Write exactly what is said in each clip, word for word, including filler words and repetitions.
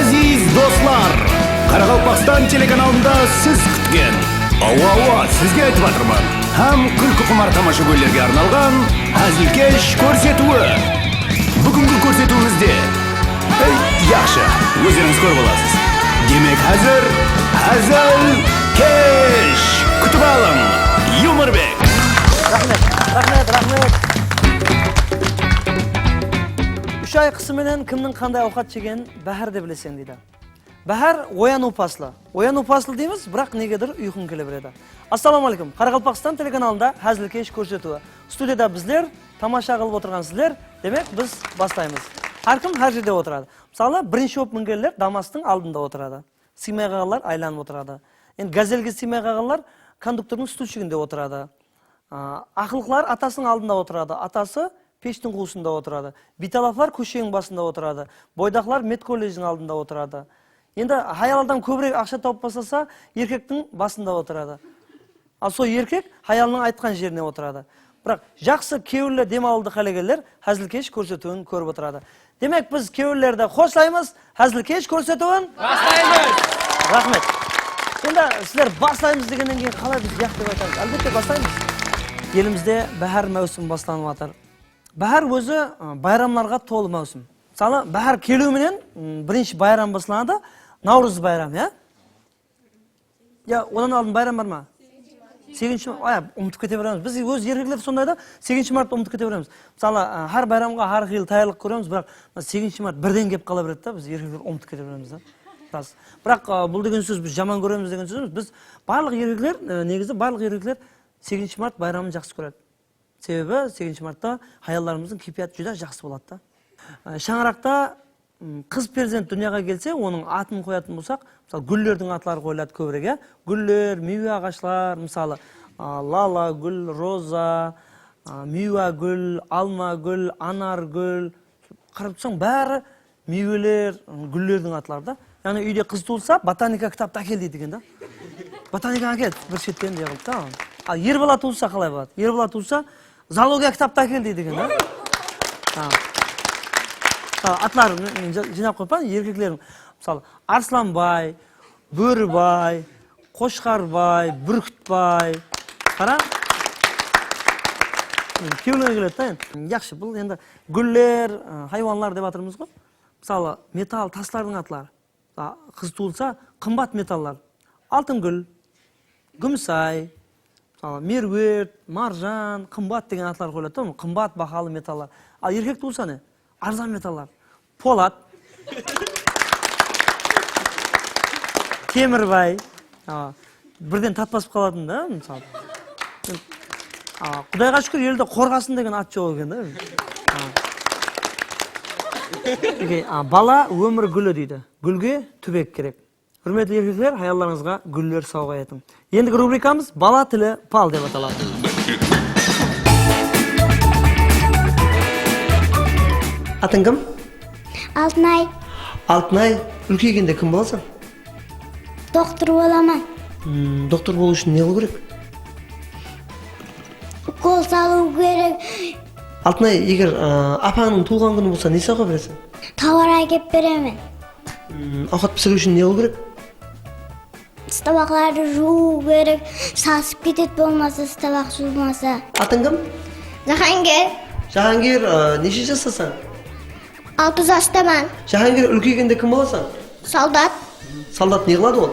Aziz doslar, Qaraqalpaqstan telekanalında siz kútken, awa, awa, sizge aytıp atırman, hám kúlkiqumar tamashagóylerge arnalǵan házilkesh kórsetiwi. Búgingi kórsetiwimizde, ey, yaqshı, ózlerińiz kórip alasız. Demek, házir házilkesh! Kútip alıń, Yumorbek! Raxmet, raxmet, raxmet. Úsh ay qısı menen kimniń qanday awqat jegenin báhár de bileseń, deydi. Báhár oyanıw paslı. Oyanıw paslı deymiz, biraq negedur uyqıń kele beredi. Assalawma áleykum. Qaraqalpaqstan telekanalında házilkesh kórsetiwi. Studiyada bizler tamasha qılıp otırǵan sizler. Demek, biz baslaymız. Hár kim hár jerde otıradı. Mısalı, birinshi bolıp mingenler Damastıń aldında otıradı. Sıymay qalǵanlar aylanıp otıradı. Endi Gazelge sıymay qalǵanlar konduktordıń stulshiginde otıradı. A, aqlıqlar atasınıń aldında otıradı, atası peshtiń quwısında otıradı. Biytalaplar kósheniń basında otıradı. Boydaqlar medkolledjdiń aldında otıradı. Endi hayal adam kóbirek aqsha tawıp baslasa, erkektiń basında otıradı. Al, sol erkek hayalınıń aytqan jerine otıradı. Biraq jaqsı kewilli dem alıwdı qálegenler házilkesh kórsetiwin kórip otıradı. Demek, biz kewillerdi xoslaymız, házilkesh kórsetiwin baslaymız. Raxmet. Endi sizler baslaymız degennen keyin qalay biz yaq dep aytamız? Álbette, baslaymız. Elimizde báhár máwsimi baslanıp atır. Báhár ózi, ı, bayramlarǵa tolı máwsim. Mısalı, báhár keliwi menen, ım, birinshi bayram baslanadı, Nawrız bayramı, ya? Ya, odan aldın bayram bar ma? Segizinshi mart, ay, umıtıp kete beremiz. Biz óz erkekler sonday da, segizinshi marttı umıtıp kete beremiz. Mısalı, a, hár bayramǵa hár qıylı tayarlıq kóremiz, biraq mına segizinshi mart birden kelip qala beredi da, biz erkekler umıtıp kete beremiz da. Ras. Biraq, a, bul degen sóz biz jaman kóremiz degen sóz emes. Biz barlıq erkekler, e, negizi barlıq erkekler segizinshi mart bayramın jaqsı kóredi. Sebebi segizinshi martta hayallarımızdıń keypiyatı júdá jaqsı boladı da. E, shańaraqta, m, qız perzent dúnyaǵa kelse, onıń atın qoyatın bolsaq, mısalı, gúllerdiń atları qoyıladı kóbirek, ya. Gúller, miywe aǵashlar, mısalı, a, lala gúl, roza, a, miywa gúl, alma gúl, anar gúl. Qarap tursań, bári miyweler, gúllerdiń atları da. Yaǵnıy, úyde qız tuwılsa, botanika kitaptı ákel deydi eken da. Botanika ákel, bir shetken ne qılıp ta. Al, er bala tuwılsa qalay boladı? Er bala tuwılsa, zoologiya kitaptı ákel deydi eken da. Ha. Ha, atlar, men, men jı-, jıynap qoyıppan, erkeklerdiń. Mısalı, Arslanbay, Bóribay, Qoshqarbay, Búrkitbay. Qara. Kewlińe keledi da endi. Yaqshı, bul endi gúller, ı, haywanlar dep atırmız ǵoy. Mısalı, metall, taslardıń atları. A, qız tuwılsa, qımbat metallar. Altın gúl, gúmisay, mısalı, merwert, marjan, qımbat degen atlar qoyıladı da, qımbat bahalı metallar. Al, erkek tuwılsa ne? Arzan metallar. Polat. Temirbay. A, birden tat basıp qalatın da, mısalı. A, Qudayǵa shúkir, elde Qorǵasın degen at joq eken da. A. Okey, a, bala ómir gúli deydi. Gúlge túbek kerek. Húrmetli erkekler, hayallarıńızǵa gúller sawǵa etiń. Endigi rubrikamız Bala tili pal dep ataladı. Atıń kim? Altınay. Altınay, úlkeygende kim bolasań? Doktor bolaman. Hmm, doktor bolıw ushın ne qılıw kerek? Ukol salıw kerek. Altınay, eger, ı, apańnıń tuwılǵan kúni bolsa, ne sawǵa bereseń? Tawar ákep beremen. Hmm, awqat pisiriw ushın ne qılıw kerek? Tabaqlardı juwıw kerek, sasıp ketedi bolmasa, tabaq juwılmasa. Atıń kim? Jahangir. Jahangir, ı, neshe jastasań? Altı jastaman. Jahangir, úlkeygende kim bolasań? Soldat. Soldat ne qıladı ol?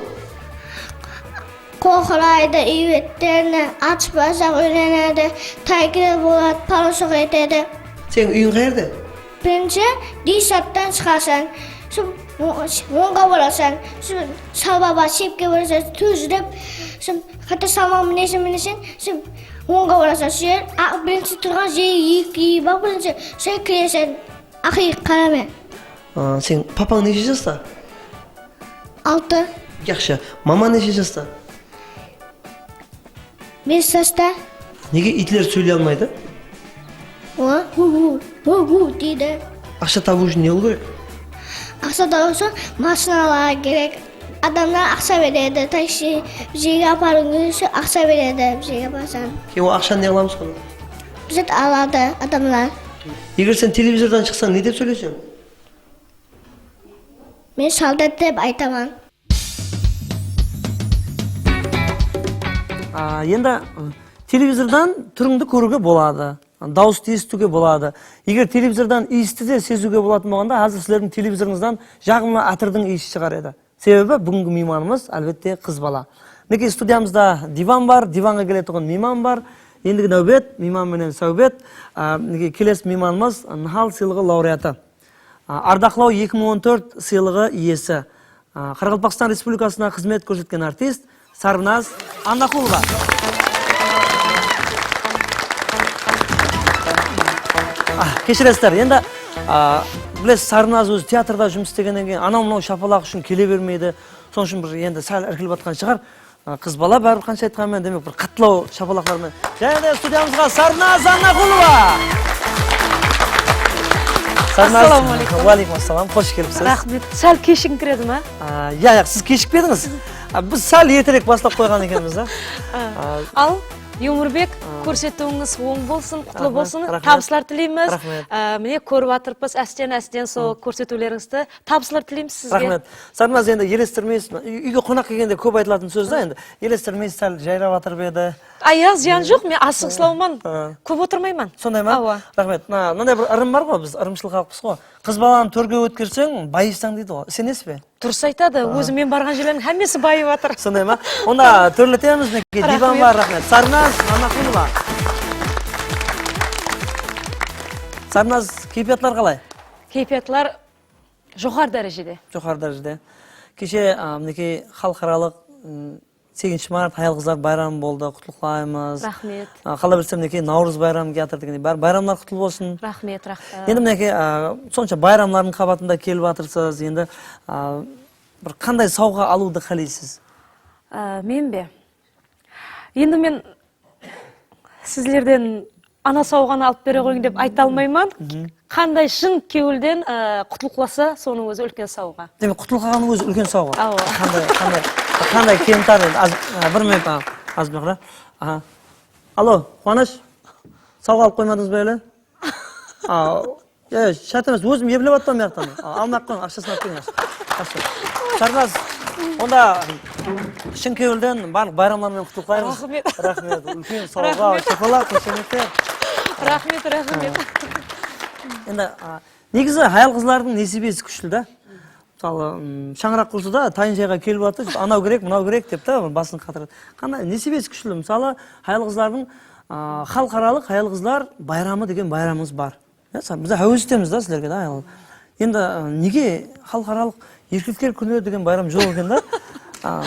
Qoqıraydı, úyretedi, atışpajaǵ úyrenedi, tayger boladı, paroshok etedi. Seniń úyiń qayerde? Birinshi desanttan shıqasań, sum ońǵa burasań, sum salbaba shepke burasań, túzirip, sum qayta salma mineseń, mineseń, sum ońǵa burasań, sol jer, a, birinshi turǵan jeri eki bar, birinshi, sol kireseń, aqıyıq qaramen. A, sen papań neshe jasta? Altı. Yaqshı. Mama neshe jasta? Bes jasta. Nege iytler sóyley almaydı? O, hu, hu, hu, hu deydi. Aqsha tabıw ushın ne qılıw kerek? Aqsha tabıw ushın mashina alaǵan kerek. Adamlar aqsha beredi, taksi, bir jerge aparıw ushın aqsha beredi, bir jerge barsań. Keyin ol aqshanı ne qılamız sonda? Bir zat aladı adamlar. Eger sen televizordan shıqsań, ne dep sóyleseń? Men soldat dep aytaman. A, endi, ı, televizordan túrińdi kóriwge boladı, dawıstı esitiwge boladı. Eger televizordan iyisisti de seziwge bolatuǵın bolǵanda, házir sizlerdiń televizoryńızdan jaǵımlı átırdıń iyisi shıǵar edi. Sebebi búgingi miymanımız, álbette, qız bala. Minekey, studiyamızda divan bar, divanǵa keletuǵın miyman bar. Endigi náwbet, miyman menen sáwbet. A, minekey, kelesi miymanımız, Nihal sıylıǵı laureatı. A, Ardaqlaw eki mıń on tórt sıylıǵı iyesi, a, Qaraqalpaqstan Respublikasına xızmet kórsetken artist Sarnaz Annaqulova. Ah, keshiresizler, endi, a, bilesiz, Sarnaz ózi teatrda jumıs istegennen keyin anaw-mınaw shapalaq ushın kele bermeydi. Sonıń ushın bir endi sál irkilip atqan shıǵar. A, qız bala báribir qansha aytqanmen, demek, bir qattılaw shapalaqlar menen. Jáne de studiyamızǵa Sarnaz Annaqulova. Sarnaz. Assalawma aleykum. Wa aleykum assalam, xosh kelipsiz. Raxmet. Sál keshigińkiredim, á? A, ya, ya, siz keshikpedińiz. A, biz sál erterek baslap qoyǵan ekenbiz, á. A, al, Yumirbek, kórsetiwińiz oń bolsın, qutlı bolsın, raxmet. Tabıslar tileymiz. Raxmet. A, mine, kórip atırıppız, ásten-ásten sol kórsetiwlerińizdi. Tabıslar tileymiz sizge. Raxmet. Sarnaz, endi elestirmeysiz, úy-, úyge qonaq kelgende kóp aytılatın sóz da, endi elestirmeysiz, sál jayrap atırıp edi. Ay, ya, zıyan joq, men asıǵıslawman, kóp otırmayman. Sonday ma? Awa. Raxmet. Mına, mınanday bir ırım bar ǵo, biz ırımshıl xalıqpız ǵo. Qız balanı tórge ótkerseń, bayısań deydi ǵo. Isenesiz be? Durıs aytadı, ózim men barǵan jerlerdiń hámmesi bayıp atır. Sonday ma? Onda tórletemiz, minekey, divan bar, raxmet. Sarnaz Annaqulova. Sarnaz, keypiyatlar qalay? Keypiyatlar joqarı dárejede. Joqarı dárejede. Keshe, a, minekey, xalıqaralıq, m, segizinshi mart, hayal-qızlar bayramı boldı, qutlıqlaymız. Raxmet. A, qala bilsem, minekey, Nawrız bayramı kiyatır degen, bár bayramlar qutlı bolsın. Raxmet, raxmet. Endi minekey, a, sonsha bayramlardıń qabatında kelip atırsız, endi, a, bir qanday sawǵa alıwdı qáleysiz? A, men be? Endi men sizlerden ana sawǵanı alıp bere qoyıń dep ayta almayman. Qanday shın kewilden, e, qutlıqlasa, sonıń ózi úlken sawǵa. Demek, qutlıqlaǵannıń ózi úlken sawǵa. Awa. Qanday, qanday, qanday kemtar, az, e, bir minut, a, az bir qara. Aha. Alo, Quwanısh. Sawǵa alıp qoymadıńız ba ele? A, e, shárt emes, ózim eplep atpan buyaqtan. A, almay-aq qoyıń, aqshasın alıp beriń, aqsha. Aqsha. Sarnaz, onda shın kewilden barlıq bayramlar menen qutlıqlaymız. Raxmet. Raxmet. Úlken sawǵa, shapalaq, qoshemetler. Raxmet, raxmet. Endi, a, negizi hayal-qızlardıń nesibesi kúshli da. Mısalı, ım, shańaraq qursa da, tayınshayǵa kelip atır, anaw kerek, mınaw kerek dep ta, basın qatıradı. Qanday nesibesi kúshli. Mısalı, hayal-qızlardıń, a, xalıqaralıq hayal-qızlar bayramı degen bayramımız bar. Ya, sa-, biz háwes etemiz da sizlerge da, ayol. Endi, ı, nege xalıqaralıq erkekler kúni degen bayram joq eken da? A.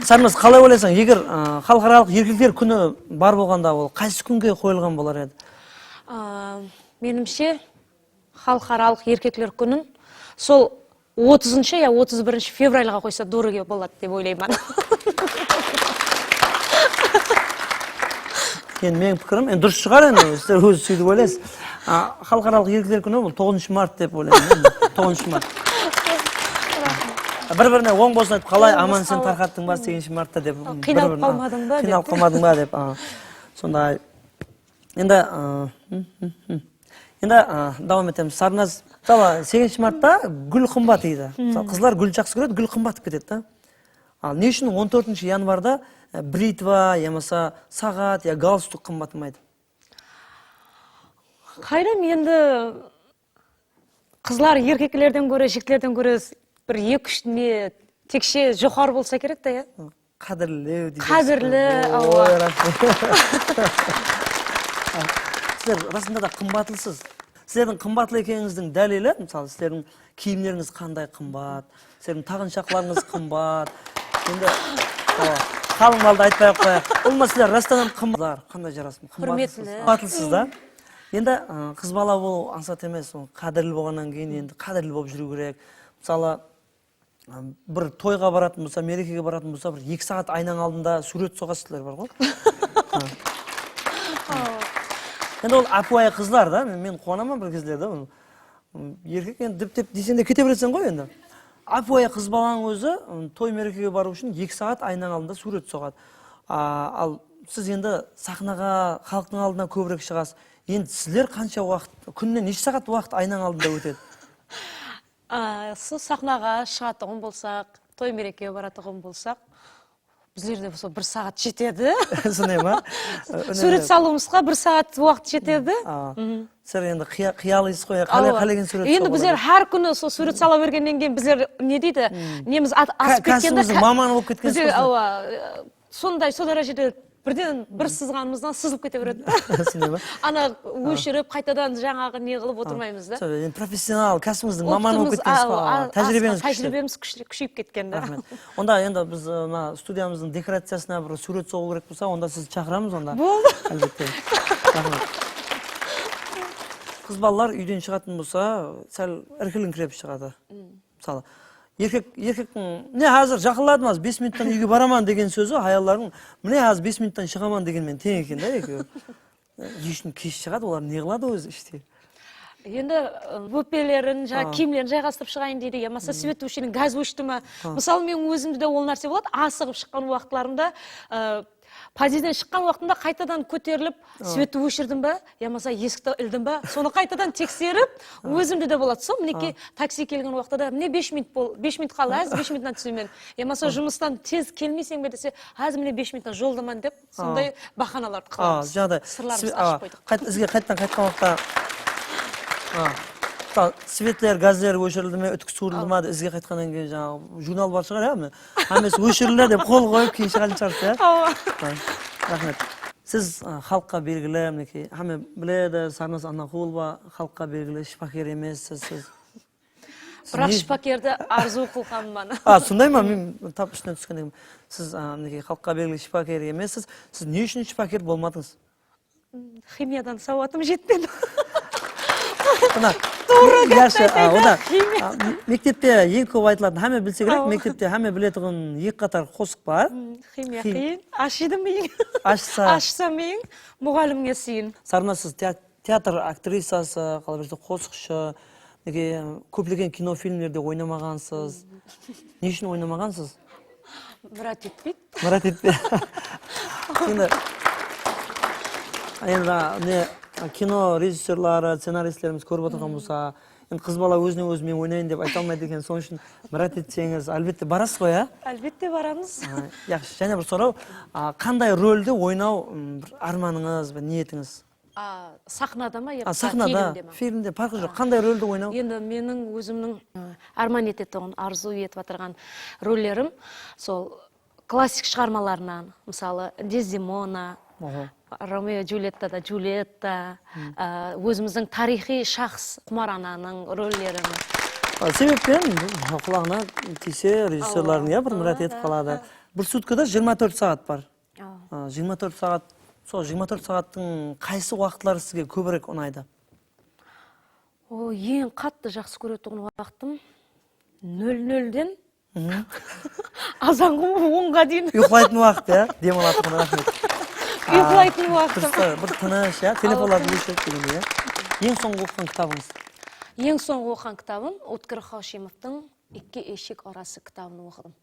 Sarnaz, qalay oylaysań, eger, ı, xalıqaralıq erkekler kúni bar bolǵanda, ol qaysı kúnge qoyılǵan bolar edi? A, menimshe, xalıqaralıq erkekler kúnin sol otızınshı ya otız birinshi fevralǵa qoysa, durıge boladı dep oylayman. Endi meniń pikirim, endi durıs shıǵar, endi sizler ózi sóytip oylaysız. A, xalıqaralıq erkekler kúni bul toǵızınshı mart dep oylayman, endi. Toǵızınshı mart. Bir-birine oń bolsın aytıp, qalay, aman-esen tarqattıń ba segizinshi martta dep, qıynalıp qalmadıń ba dep. Qıynalıp qalmadıń ba dep, a, sonday. Endi, a, Endi, a, dawam etemiz. Sarnaz, mısalı, segizinshi martta gúl qımbat deydi. Mısalı, qızlar gúl jaqsı kóredi, gúl qımbat kóredi da. Al, ne ushın on tórtinshi yanvarda, e, britva, yamasa saǵat, ya galstuk qımbatlamaydı? Qayram, endi qızlar erkeklerden góre, jigitlerden góre bir eki-úsh ne tekshe joqarı bolsa kerek ta, ya? Qádirlew deysiz. Qádirli, awa. Oy, raxmet. Sizler rasında da qımbatlısız. Sizlerdiń qımbatlı ekenińizdiń dálili, mısalı, sizlerdiń kiyimlerińiz qanday qımbat, sizlerdiń taǵınshaqlarıńız qımbat. Endi, awa, qalıń maldı aytpay-aq qoyayıq. Ulıwma, sizler rastan hám qımbatlar, qanday jarasım, qımbatlısız. Húrmetli. Qımbatlısız da. Endi, ı, qız bala bolıw ańsat emes, ol qádirli bolǵannan keyin endi qádirli bolıp júriw kerek. Mısalı, bir toyǵa baratın bolsa, merekege baratın bolsa, bir eki saat aynań aldında súwret soǵasızlar bar ǵoy. Endi ol ápiwayı qızlar da, men, men quwanaman bir gezlerde. Erkek endi dip-dip deyseń de kete bereseń ǵoy endi. Ápiwayı qız balań ózi, ım, toy merekege barıw ushın eki saat aynań aldında súwret soǵadı. A, al siz endi saxnaǵa, xalıqtıń aldına kóbirek shıǵasız. Endi sizler qansha waqıt, kúnine neshe saat waqıt aynań aldında ótedi? A, usı saxnaǵa shıǵatuǵın bolsaq, toy merekege baratuǵın bolsaq, bizlerde bolsa bir saat jetedi. Sonday ma? Súwret salıwımızǵa bir saat waqıt jetedi. Sizler endi qıya- qıyalıysız ǵoy, qálegen súwret. Endi bizler hár kúni sol súwret sala bergennen keyin bizler ne deydi, nemiz at- asıp ketkende, kásibimizdiń mamanı bolıp ketkensiz. Bizler, awa, sonday, sol dárejede birden bir sızǵanımızdan sızılıp kete beredi da. Ana óshirip, qaytadan jańaǵı ne qılıp otırmaymız da. Professional, kásibimizdiń mamanı bolıp ketkensiz. Tájiriybemiz tájiriybemiz kúshli- kúsheyip ketken da. Onda endi biz, ı, mına studiyamızdıń dekoraciyasına bir súwret soǵıw kerek bolsa, onda sizdi shaqıramız onda. Boldı. Álbette. Raxmet. Qız balalar úyden shıǵatın bolsa, sál irkilińkirep shıǵadı. Mısalı, erkek, erkektiń, mine, házir jaqınladım, házir bes minuttan úyge baraman degen sózi hayallardıń, mine, házir bes minuttan shıǵaman degen menen teń eken da, ekewi. Ne ushın kesh shıǵadı, olar ne qıladı ózi ishte? Endi, ı, bópelerin, jańa kiyimlerin jayǵastırıp shıǵayın deydi, yamasa svet óshirdiń, gaz óshti ma? Mısalı, meniń ózimde de ol nárse boladı. Asıǵıp shıqqan waqıtlarımda, ı, podyezdden shıqqan waqtımda qaytadan kóterilip, svetti óshirdim ba, yamasa esikti ildim ba, sonı qaytadan tekserip, ózimde de boladı. Sol, minekey, taksi kelgen waqıtta da, mine, bes minut bol-, bes minut qaldı, házir bes minuttan túsemen. Yamasa jumıstan tez kelmeyseń be dese, házir, mine, bes minuttan joldaman dep, sonday bahanalardı qılamız. Sırlarımızdı ashıp qoydıq. Izge qayttan qaytqan waqıtta, mısalı, svetler, gazler óshirildi me, útik suwırıldı ma, izge qaytqannan keyin jańaǵı jurnal bar shıǵar, ya, mine, hámmesi óshirildi dep qol qoyıp, keyin shıǵatuǵın shıǵarsız, ya? Awa. Raxmet. Siz, ı, xalıqqa belgili, minekey, hámme biledi, Sarnaz Annaqulowa xalıqqa belgili shıpaker emessiz siz. Biraq shıpakerdi arzıw qılǵanman. A, sonday ma? Men tap ústinen túsken edim. Siz, a, minekey, xalıqqa belgili shıpaker emessiz. Siz ne ushın shıpaker bolmadıńız? Ximiyadan sawatım jetpedi. Mına, tuwrı gapti aytayın, ximiya. Mektepte eń kóp aytılatın, hámme bilse kerek, mektepte hámme biletuǵın eki qatar qosıq bar. Ximiya qıyın. Ashıydı mıyıń? Ashsa. Ashsa mıyıń, muǵallimge sıyın. Sarnaz, siz teatr teatr aktrisası, qalaberse qosıqshı, nege kóplegen kinofilmlerde oynamaǵansız? Ne ushın oynamaǵansız? Mırát etpeydi. Mırát etpeydi. Endi, endi ne kino rejissyorları, scenaristlerimiz kórip otırǵan bolsa, endi qız bala ózine ózi men oynayın dep ayta almaydı eken, sonıń ushın mırát etseńiz, álbette barasız ǵoy, a? Álbette baramız. Yaqshı, jáne bir soraw, qanday roldi oynaw bir ármanıńız, bir niyetińiz? Saxnada ma, ya bolmasa filmde ma? Saxnada, filmde, parqı joq. Qanday roldi oynaw? Endi meniń ózimniń árman etetuǵın, arzıw etip atırǵan rollerim sol klassik shıǵarmalarınan, mısalı, Dezdemona, Romeo Djulyettadan Djulyetta, ózimizdiń tariyxıy shaxs Qumar ananıń rolleri. Sebep penen qulaǵına tiyse, rejissyorlardıń, ya, bir mırát etip qaladı. Bir sutkada jigirma tórt saat bar. Jigirma tórt saat, sol jigirma tórt saattıń qaysı waqıtları sizge kóbirek unaydı? O, eń qattı jaqsı kóretuǵın waqtım nol nolden azanǵı onǵa deyin. Uyıqlaytın waqıt, ya, dem alatuǵın, raxmet. Uyıqlaytın waqtım. Durıs, bir tınısh, ya, telefonlardı óshirip degende, ya. Eń sońǵı oqıǵan kitabıńız? Eń sońǵı oqıǵan kitabım Ótkir Xawshimovtıń Ikki eshek arası kitabın oqıdım.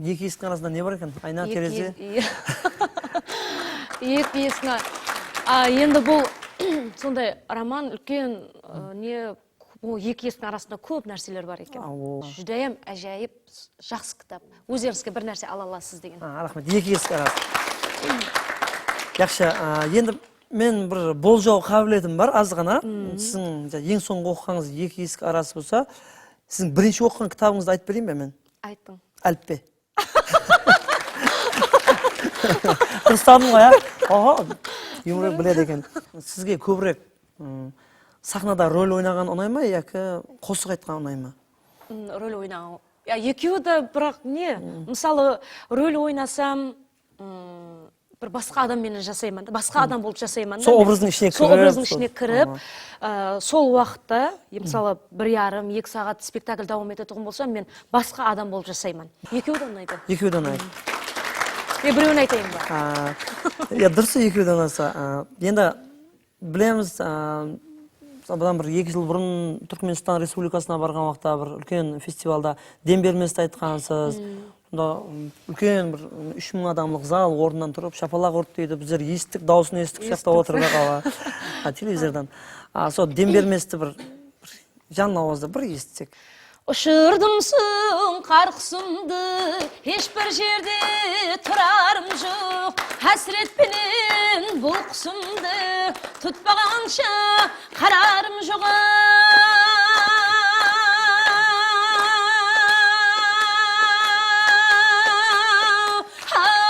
Eki esiktiń arasında ne bar eken? Ayna, tereze? Eki esiktiń, a, endi bul sonday roman, úlken, e, ne, bul eki esiktiń arasında kóp nárseler bar eken. Júdayam ájayıp, jaqsı kitap. Ózlerińizge bir nárse ala alasız degen. A, raxmet. Eki esik arası. Yaqshı, a, endi men bir boljaw qábiletim bar, azǵana. Siziń eń sońǵı oqıǵanıńız Eki esik arası bolsa, siziń birinshi oqıǵan kitabıńızdı aytıp bereyin be men? Aytıń. Álipbe. Dırıstadım ǵoy, ya? Oho, yumruk biledi eken. Sizge kóbirek, ım, saxnada rol oynaǵan unay ma, yaki qosıq aytqan unay ma? Rol oynaǵan. Ya, ekewi de, biraq ne? Mısalı, rol oynasam, ım, bir basqa adam menen jasayman da, basqa adam bolıp jasayman da. Sol obrazdıń ishine kirip, sol obrazdıń ishine kirip, ı, sol waqıtta, e, mısalı, bir yarım, eki saat spektakl dawam etetuǵın bolsa, men basqa adam bolıp jasayman. Ekewi de unaydı. Ekewi de unaydı. E, birewin aytayın ba? A, ya, durıs, ekewi de unasa. A, endi bilemiz, a, budan bir eki jıl burın Túrkmenstan Respublikasına barǵan waqıtta bir úlken festivalda dem bermesti aytqansız. Sonda, ım, úlken bir, ım, úsh mıń adamlıq zal ornınan turıp, shapalaq urdı deydi. Bizler esittik, dawısın esittik, sıyaqta otırıp, awa. A, televizordan. A, sol dem bermesti bir, bir Janlı awazda bir esitsek. Ushırdım soń qar qusımdı, hesh bir jerde turarım joq. Hásret penen bul qusımdı tutpaǵansha qararım joq-aw. Hay,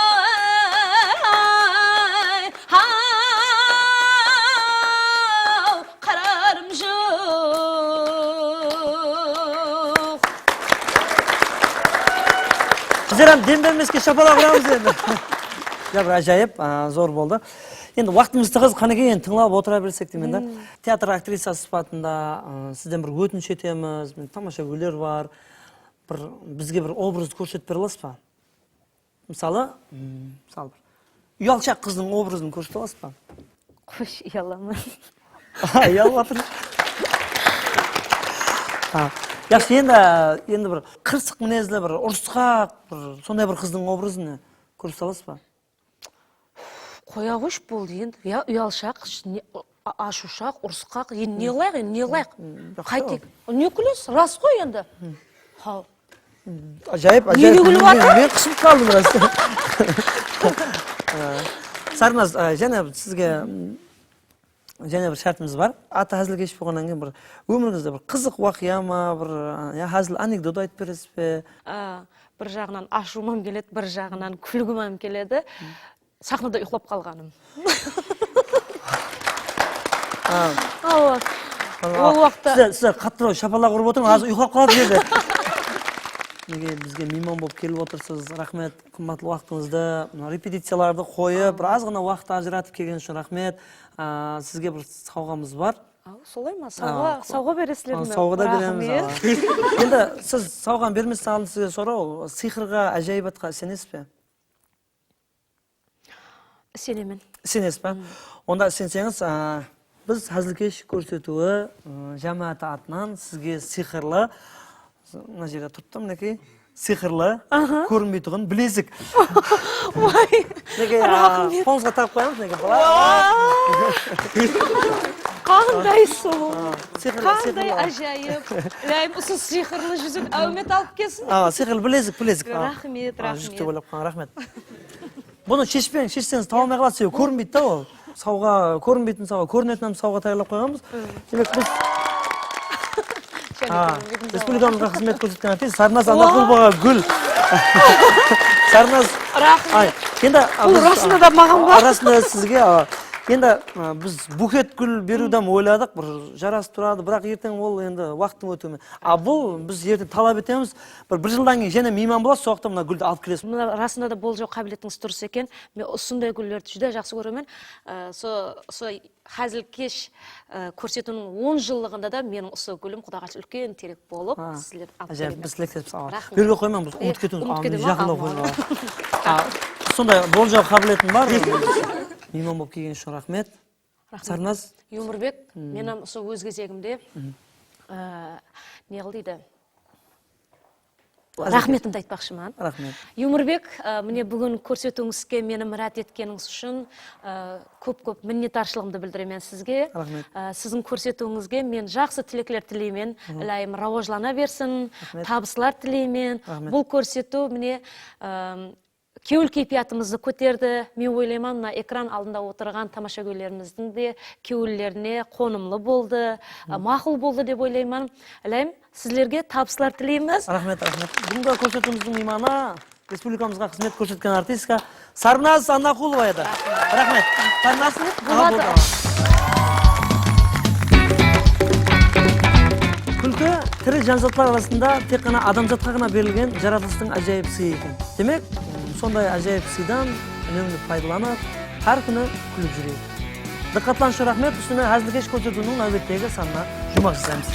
hay, haw, qararım joq. Bizler hám dem bermeske shapalaq uramız endi. Ya, bir ájayıp, a, zor boldı. Endi waqtımız tıǵız, qánekey, endi tıńlap otıra bersek deymen da. Teatr aktrisası sıpatında, a, sizden bir ótinish etemiz. Mine, tamashagóyler bar. Bir, bizge bir obrazdı kórsetip bere alasız ba? Mısalı, mm, mısalı bir uyalshaq qızdıń obrazın kórsetip alasız ba? Qosh, uyalaman. Uyalıp atır. Ha, yaqshı, endi, endi bir qırsıq minezli, bir urısqaq, bir sonday bir qızdıń obrazın kórsetip alasız ba? Qoya qoyshı, boldı endi. Ya uyalshaq, ne, a-, ashıwshaq, urısqaq, endi ne qılayıq, endi ne qılayıq? Qáyteyik. Ne kúlesiz? Ras ǵoy endi. Haw. Ájayıp, ájayıp. Nege kúlip atır? Men, men qısılıp qaldım ras. Sarnaz, a, jáne sizge, m, jáne bir shártimiz bar. Atı házilkesh bolǵannan keyin bir ómirińizde bir qızıq waqıya ma, bir, a, ya házil anekdot aytıp beresiz be? A, bir jaǵınan ashıwım hám keledi, bir jaǵınan kúlgim hám keledi. Saxnada uyıqlap qalǵanım. Ha. Awa. Ol waqıtta sizler, sizler qattıraq shapalaq urıp otırıń, házir uyıqlap qaladı jerde. Nege bizge miyman bolıp kelip otırsız? Raxmet, qımbatlı waqtıńızdı, mına repeticiyalardı qoyıp, bir azǵana waqıt ajıratıp kelgenińiz ushın raxmet. A, sizge bir sawǵamız bar. Aw, solay ma? Sawǵa, sawǵa beresizler me? Sawǵa da beremiz. Raxmet. Endi siz sawǵanı bermesten aldın sizge soraw, sıyqırǵa, ájayıbatqa isenesiz be? Isenemen. Isenesiz ba? Onda isenseńiz, a, biz házilkesh kórsetiwi, ı, jámááti atınan sizge sıyqırlı, mına jerde turıptı, minekey, sıyqırlı, kórinbeytuǵın bilezik. Way, minekey, a, raxmet. Qolımızǵa taǵıp qoyamız, minekey, bılay. Qanday sulıw. Qanday ájayıp. Ilayım, usı sıyqırlı júzik áwmet alıp kelsin. A, sıyqırlı bilezik, bilezik. Raxmet, raxmet. Júzik dep oylap qalǵan, raxmet. Bunı sheshpeń, sheshseńiz tawa almay qaladı, sebebi kórinbeydi da ol. Sawǵa, kórinbeytin sawǵa, kórinetin hám sawǵa tayarlap qoyǵanbız. Demek, biz, a, respublikamızǵa xızmet kórsetken artist Sarnaz Annaqulovaǵa gúl. Sarnaz, raxmet. Ay, endi, a, bul rasında da maǵan ba? Rasında sizge, a, endi, a, biz buket gúl beriwdi hám oyladıq, bir jarasıp turadı, biraq erteń ol endi waqıttıń ótiwi menen. A, bul biz erteń talap etemiz, bir, bir jıldan keyin jáne miyman bolasız, sol waqıtta mına gúldi alıp kelesiz. Mına, rasında da bol joq qábiletińiz durıs eken. Men usınday gúllerdi júdá jaqsı kóremen. Á, so, so házilkesh, á, kórsetiwiniń on jıllıǵında da meniń usı gúlim, Quda qálese, úlken terek bolıp, sizlerge alıp kelgen. Ájayıp, biz tileklesemizge. Raxmet. Bul jerge qoymań, biz umıtıp ketemiz. Umıtıp ketemiz. Jaqınlap qoymań. Á, sonday bol joq qábiletim bar. Miyman bolıp kelgenińiz ushın raxmet. Raxmet. Sarnaz? Umarbek, men hám usı óz gezegimde, á, ne qıl deydi? Raxmetimdi aytpaqshıman. Raxmet. Umarbek, á, mine, búgin kórsetiwińizge meni mirát etkenińiz ushın, á, kóp-kóp minnetdarshılıǵımdı bildiremen sizge. Raxmet. Á, siziń kórsetiwińizge men jaqsı tilekler tileymen. Ilayım rawajlana bersin, tabıslar tileymen. Raxmet. Bul kórsetiw, mine, á, kewil keypiyatımızdı kóterdi. Men oylayman, mına ekran aldında otırǵan tamashagóylerimizdiń de kewillerine qonımlı boldı, a, maqul boldı dep oylayman. Ilayım, sizlerge tabıslar tileymiz. Raxmet, raxmet. Búgingi kórsetiwimizdiń miymanı respublikamızǵa xızmet kórsetken artistka Sarnaz Annaqulova edi. Raxmet. Sarnaz, aǵa boldı. Kúlki tiri janzatlar arasında tek ǵana adamzatqa ǵana berilgen jaratılıstıń ájayıp sıyı eken. Demek, sonday ájayıp sıydan únemli paydalanıp, hár kúni kúlip júreyik. Dıqqatlarıńız ushın raxmet, Ústine házilkesh kórsetiwiniń náwbettegi sanına juwmaq jasaymız.